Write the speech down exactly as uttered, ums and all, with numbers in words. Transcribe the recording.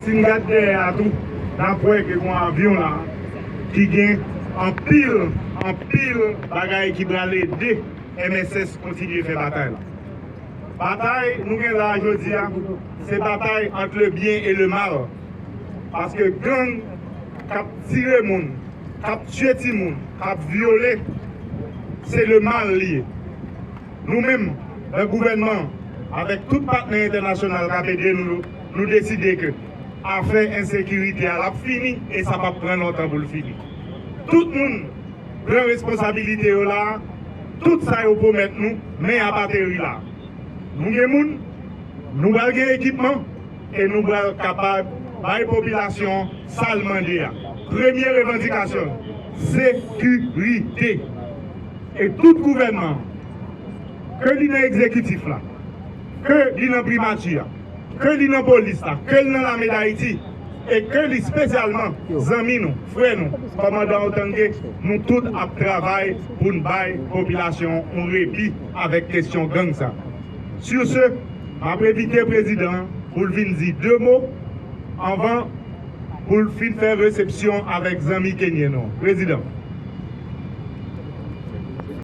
Si n gad dèyè a tou, n ap wè ke gon avyon la ki gen anpil, anpil bagay ki pral ede M S S kontinye fè batay la. Batay nou gen la jodi a, se batay ant le byen e le mal. Paske gang k ap tire moun, k ap tye timoun, k ap vyole, se le mal li ye. Nou menm, nan gouvènman, avèk tout patnè entènasyonal k ap ede nou yo, nou deside ke afè ensekirite a l ap fini e sa p ap pran lontan pou l fini. Tout moun pran responsabilite yo la, tout sa yo pwomèt nou, men y ap ateri la. Nou gen moun, nou pral gen ekipman e nou pral kapab bay popilasyon sa l mande a. Premye revandikasyon, sekirite. E tout gouvènman, ke li nan egzekitif la, ke li nan primati a, ke li nan polis la, ke li nan lame Dayiti, e ke li espesyalman zanmi nou, frè nou, kòmandan Otange, nou tout ap travay pou n bay popilasyon yon repi avèk kesyon gang sa. Sur ce, m ap envite prezidan an pou l vin di de mo anvan pou l fin fè resepsyon avèk zanmi kenyen nou an. Prezidan.